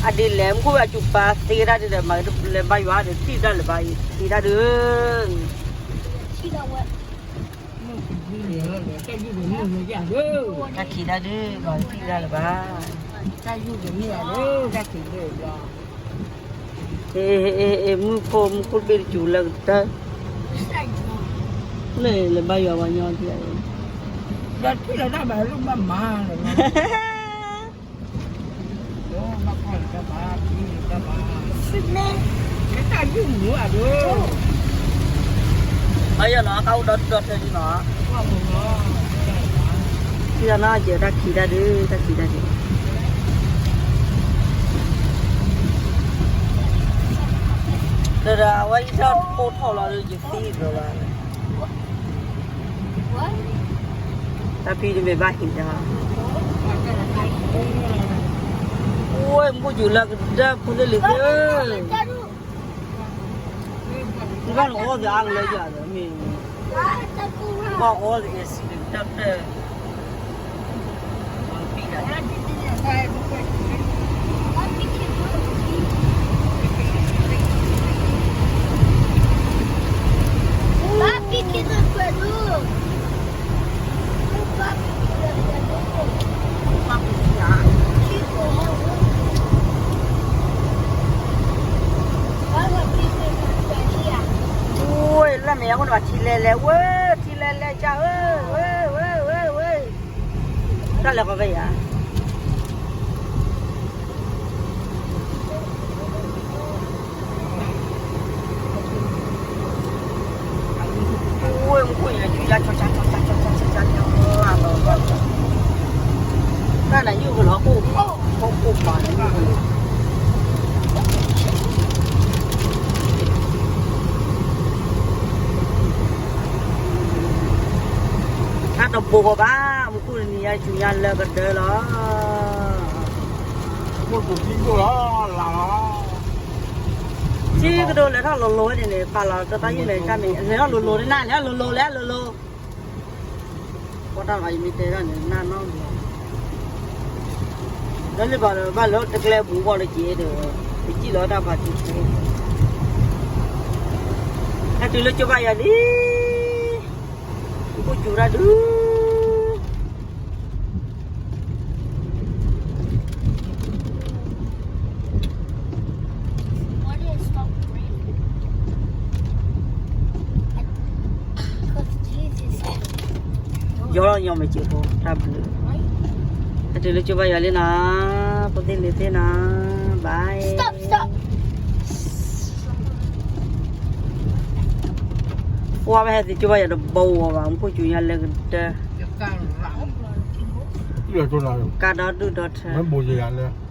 အဒ်လဲၣ် မူခိၣ်အစူၤပာ်သ့တၢ်ဒ်လဲၣ် မၤလဲၤဘါယွၤဒီးထံၣ်တၢ်လၢၤဘၣ်အံၤ ထံၣ်တၢ်ဒုး တၢ်ခံးတၢ်ဒုး မၤထံၣ်တၢ်လၢၤဘၣ် တၢ်ခံးတၢ်ဒုး အ့ၣ်မုၢ်ဖိမူခိၣ်တဘ့ၣ်တစူၤလၢကတၢၢ် လၢလဲၤဘါယွၤပှၤညီဒ်လဲၣ် ဒီးထံၣ်လီၤတၢ်ဘၣ်လူၢ်ဘၣ်မၤလီၤ တၢ်ယီၤနီၤ အကအိၣ်ဒီဒူၣ်ဒီထၢလံနီၤ ထံၣ်လီၤနီၤ ကဲတၢ်ခံးတၢ်ဒုး တၢ်ခံးတၢ်ဒုး ဒီးဒီးအဝဲအံၤထီၣ်ပိၢ်ထီၣ်လီၤဒီးယသံဘျီဘၣ် တၢ်ဖံတမ့ၢ်ဘၣ်ဟံးတၢ် အိၣ်မူခိၣ်စူၤလၢကတၢၢ်ဖိသ့ၣ်လံၤသ့ၣ်ဧၢ နဘၣ်နအီၣ်သ့အါကလၢယၤဒီးမ့ၢ် ဘၣ်အီၣ်သ့အစံးတကတၢၢ်တၢၢ် လၢမဲာ်ညါဃိန့ၣ်ဘၣ်ထံလဲၤလဲၤဝဲ ထံလဲၤလဲၤကၢ်ဧၢ ဝဲ ဝဲ ဝဲ ဝဲ တၢ်လဲၤဃီဖဲယၤ ဝဲမူခိၣ်ယၤ တၢ်နယူၢ်ကလီၤ တၢ်တဘိးဃီဘၣ် မူခိၣ်တနံၤညါဆူညါလၢကတၢၢ်လီၤ ထံကဒိးလဲၤထီၣ်လိၤလိၤဝဲန့ၣ်န့ၣ် ပာ်လီၤတၢ်တၢ်ယုၢ်မဲာ်တၢ်န့ၣ် လဲၤထီၣ်လိၤလိၤန့ၣ် နၤလဲၤထီၣ်လိၤလိၤလဲၤလိၤလိၤ ပှၤတၢ်ဂၤယမ့ၢ်တဲဒၣ်န့ၣ် နၢ်နီတဘျီ လၢလၢပှၤလၢတကျဲဘူးဘၣ်လၢက့ၤဒီး ပစံၣ်လီၤတၢ်ဖးထံကျဲ ဟဲတုၤလၢကၠိဘၣ်ယၤလံ အိၣ်ကၠိတၢ်ဒုး ယီၤလီၤညီမ့ၢ်စ့ၢ်ဖိ တၢ်ဘျုး ဟဲတုၤလၢကၠိဘၣ်ယၤလံနီၤ ဖိသ့ၣ်လံၤသ့ၣ်နီၤ bye ပှၤဘၣ်ဟဲသ့ၣ်ကၠိဘၣ်ယၤတဘိးဘၣ် မူခိၣ်စူၤညါလၢကတၢၢ် ကၢ်ဒီဒူၣ်ဒီထၢ မ့ၢ်ဘိးယၤလၢ